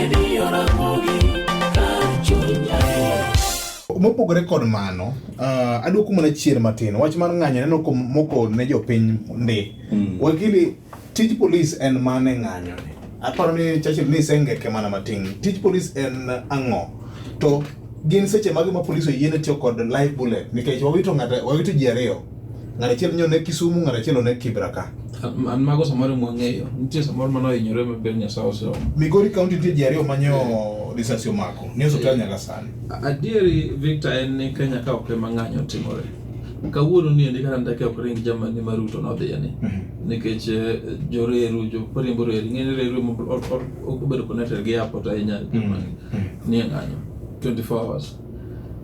Radio Ramogi kar chuny jaluo. Mopogore kod mano, aduoko mana chien matin. Wach mar ng'anyo neno moko ne jopiny ndi. Wakili, tij polis en mane ng'anyo ni? Aparo ni Churchill ni isengeke mana matin. Tij polis en ang'o? To gin seche mage ma polis oyiene tiyo kod live bullet? Nikech wawito ng'ato, wawito ji ariyo. Ng'at achiel nyo ne Kisumu, ng'at achiel one Kibra ka. An mago samoro mwang'eyo. Nitie samoro mane ohinyore maber Nyasaye oseomo. Migori County nitie ji ariyo manyo risasi omako. Ni osiptal nyaka sani. Adieri Victor en ni Kenya ka ok ema ng'anyo timore. Kawuono ni endi kata ndeke ok ring Germany ma Ruto nodhiye ni. Nikech joreru, jomariembo reru, ing'e ni reru ema obedo connected gi airport ahinya Germany. Nie ng'anyo 24 hours.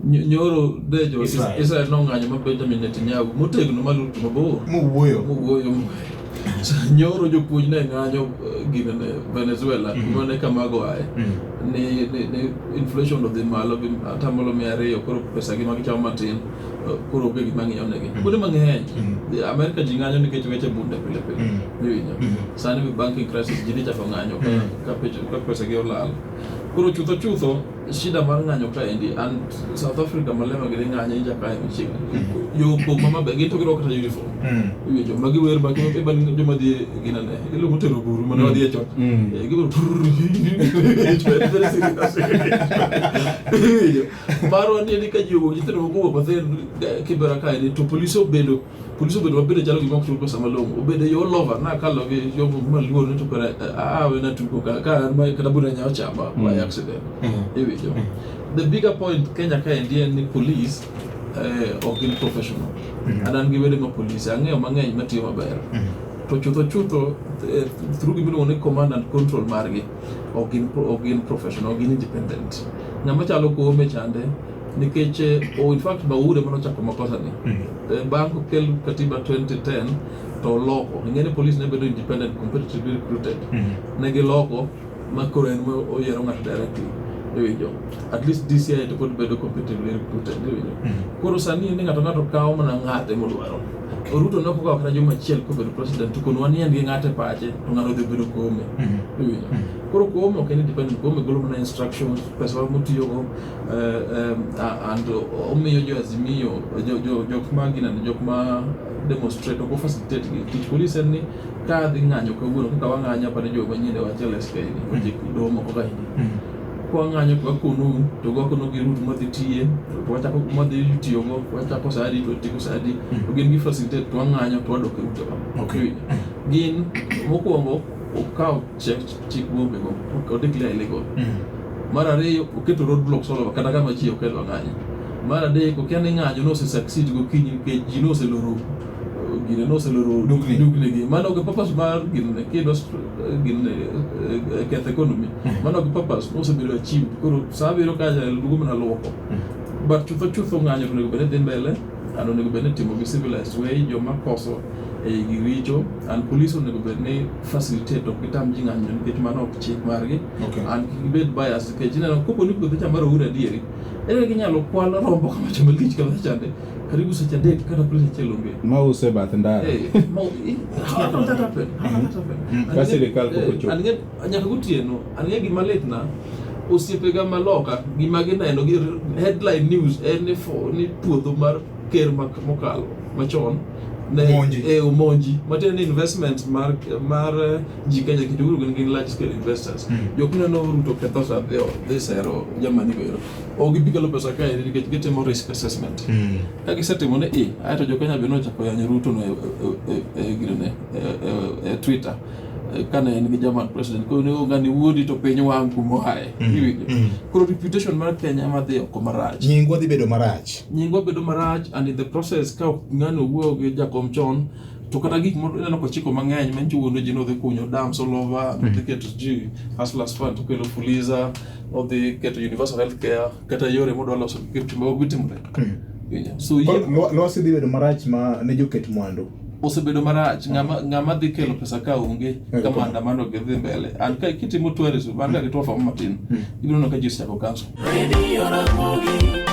Nyoro de jo Israel, Israel nong'anyo ma Benjamin Netanyahu motegno ma Ruto mabor. Mowuoyo. Mowuoyo. Nyoro jopuonj ne ng'anyo gine ne Venezuela kuma ne kamago aye. Ni inflation odhi malo gi atamalo 200, koro pesa gi ma gichamo matin, koro onge gima ng'iyo negi. Kuonde mang'eny, Amerika ji ng'anyo nikech weche bunde pile pile. Iwinjo. Sani with banking crisis ji dhi chako ng'anyo ka pesa gi olal. Koro chutho chutho shida mar ng'anyo kaendi and South Africa Malema gini ng'anyo inja kae machiegni. Yo koma maber gin to girwako kata uniform. Iwinjo magi wer magi eba ni joma dhi ginene iluongo tero buru mane wadhi e chon. Gibiro very serious. Iwinjo marwa ni ka ji owuok nyithindo moko owuok mathin Kibera kaendi to polise obedo polise obedo mabedo chalo gima ok chul pesa malong'o obedo yo all over nakalo gi yo maluor ni to kare awe natugo ka ka kata bura nya ochama by accident. Iwinjo. The bigger point Kenya kaendi en ni police ok gin professional. An an gi wede ma polise ang'eyo mang'eny matiyo maber. To chutho chutho through gima iluongo ni command and control margi ok gin professional, ok gin independent. Ng'ama chalo Koome chande nikech in fact Baure mane ochako makosa ni. Bang' kokel katiba 2010 to oloko. Ing'e ni police ne bedo independent, competitively recruited. Ne giloko ma koro en oyiero ng'ato directly. Iwinjo. At least DCI to pod bedo competitively recruited. Iwinjo. Koro sani ni ng'ato ng'ato kawo mana ng'ate modwaro. Ruto ne ok okawo kata juma achiel kobedo president to kono ni en gi ng'ate pache to ng'ano dhi bedo Koome. Iwinjo. Koro Koome ok en independent, Koome golo mana instructions, pesa motiyogo and omiyo jo Azimio jok ma ginene jok ma demonstrate ok facilitate gi. Tich police en ni ka dhi ng'anyo kawuono kaka wang'anyo apani jo manyien e wach LSK ni weche doho moko ka hindi. Kwa ng'anyo to wakonu to wakono gi route mwadhi tiye to wachako mwadhi tiyogo wachako saa adi to watieko saa adi to gin gi facilitate to wang'anyo to wadok e utewa. Gin mokwongo okawo chik bombe go o declare illegal. Mar ariyo oketo roadblocks all over kata kama ji ok kedwa ng'anyo. Mar adek okia ni ng'anyo nose succeed gokinyi nikech ji noseloro gine noseloro dukni gi. Mano ok e purpose mar gine kidwa gine keth economy. Mano ok e purpose nosebedo achieved. Koro saa abiriyo kacha duogo mana luoko. But chutho chutho ng'anyo to onego bed ni dhi mbele and onego bed ni itimo gi civilized way joma koso e gi richo and police onego bed ni facilitate ok gitam ji ng'anyo nikech mano ok chik margi and kik gibed biased nikech ineno kopo ni puodho cha mar Uhuru adieri ere kaka inyalo kwal rombo kamacha malich kama chande karibu seche adek kata police achiel onge mause e bath ndara. How can that happen? How can that happen? Ka sirikal pok ochopo. An nyaka gotieno an ng'e gima litna osiepega maloka gima gineno gi headline news en ni ni puodho mar ker mokalo machon ne omonji matiende ni investment mar ji Kenya nikech Uhuru gin gin large scale investors. Jok mineno Ruto ketho sa dhi sero Germany go ero ok gibi kelo pesa kae nikech gitimo risk assessment. Ka gisetimo ni aeto jo Kenya be nochako yanyo Ruto no e Twitter kane en gi German president koro ne ng'ani wuondi to piny wang' kuma oaye. Iwinjo. Koro reputation mar Kenya ema dhi oko marach. Nyingwa dhi bedo marach. Nyingwa bedo marach and in the process ka ok ng'ano owuoyo gi jakom chon to kata gik moko ineno kochiko mang'eny ma nyicho wuondo ji nodhi kunyo dams all over, nodhi keto ji Hustlers Fund to kelo Fuliza, nodhi keto universal health care kata yore modwa loso Kipchumba ok bi timore. So yie Lwasi dhi bedo marach ma ne joket mwandu. Osebedo marach ng'ama dhi kelo pesa ka onge ka maandamano gi dhi mbele and ka kitimo tourism bang' ka gitwo fam matin ibiro neno ka ji osechako cancel. Radio Ramogi.